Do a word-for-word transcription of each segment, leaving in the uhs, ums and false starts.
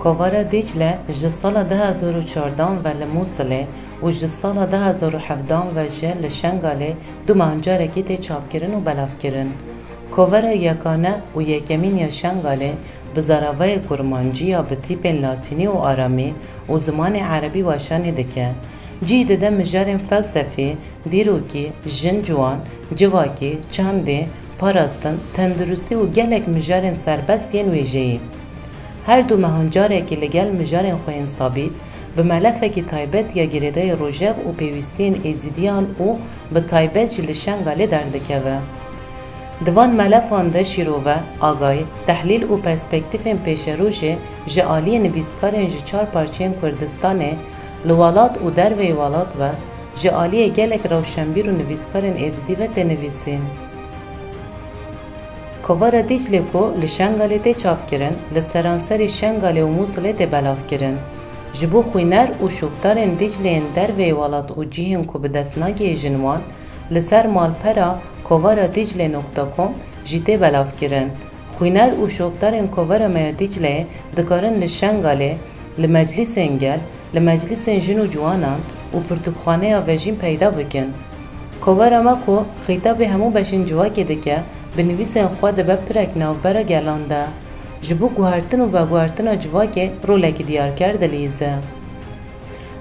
Kovara Dîcle ji sala du hezar û çardan ve li Mûsilê û ji sala du hezar û hevdan ve jî li Şengalê du mehan carekî tê çapkirin û belavkirin. Kovara yekane û yekemîn ya Şengalê bi zaravayê kurmancî ya bi tîpên latînî û aramî û zimanê erebî weşanê dike. Cih dide mijarên felsefî, dîrokî, jin ciwan, civakî, çandê, parastin, tenduristî û gelek mijarên serbest yên wêjeyî. Her du mehan carekî li gel mijarên xwe yên sabît, bi melefekî taybet ya girêdayî rojev û pêwîstiyên êzîdiyan û bi taybet jî li Şengalê derdikeve. Di van melefan de şîrove, agayî, tehlîl û perspektîfên pêşerojê ji aliyê nivîskarên ji çar parçeyên Kurdistanê, li welat û derveyî welat ve, ji aliyê gelek rewşenbîr û nivîskarên êzidî ve tê nivîsîn. Kovara Dîclê ku li Şengalê tê çapkirin, li seranserî Şengalê û Mûsilê tê belavkirin. Ji bo xwîner û şopdarên Dîclê yên derveyî welat û cihên ku bi dest nagihêjin wan, li ser malpera kovara dîclê nokta com jî tê belavkirin. Xwîner û şopdarên kovara me ya Dîcleyê dikarin li Şengalê, li meclîsên gel, li meclîsên jin û ciwanan û pirtûkxaneya vejîn peyda bikin. Kovara me ku xîtabê hemû beşên civakê dike, bi nivîsên xwe dibe pirek navbera gelan de. Ji bo guhertin û veguhertina civakê rolekî diyarker dilîze.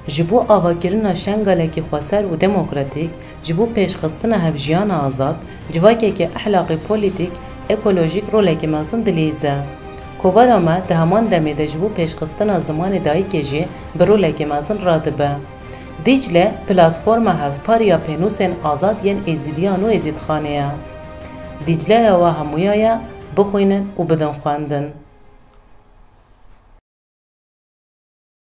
Ji bo avakirina Şengalekî xweser û demokratîk, ji bo pêşxistina hevjiyana azad, civakeke ehlaqî, polîtîk, ekolojîk rolekî mezin dilîze. Kovara me di heman demê de ji bo pêşxistina zimanê dayikê jî bi rolekê mezin radibe. Dîcle platforma hevpar ya pênûsên azad yên Êzîdiyan û Êzîdxanê ye. Dîcleya we hemûya ye, bixwînin û bidin xwendin.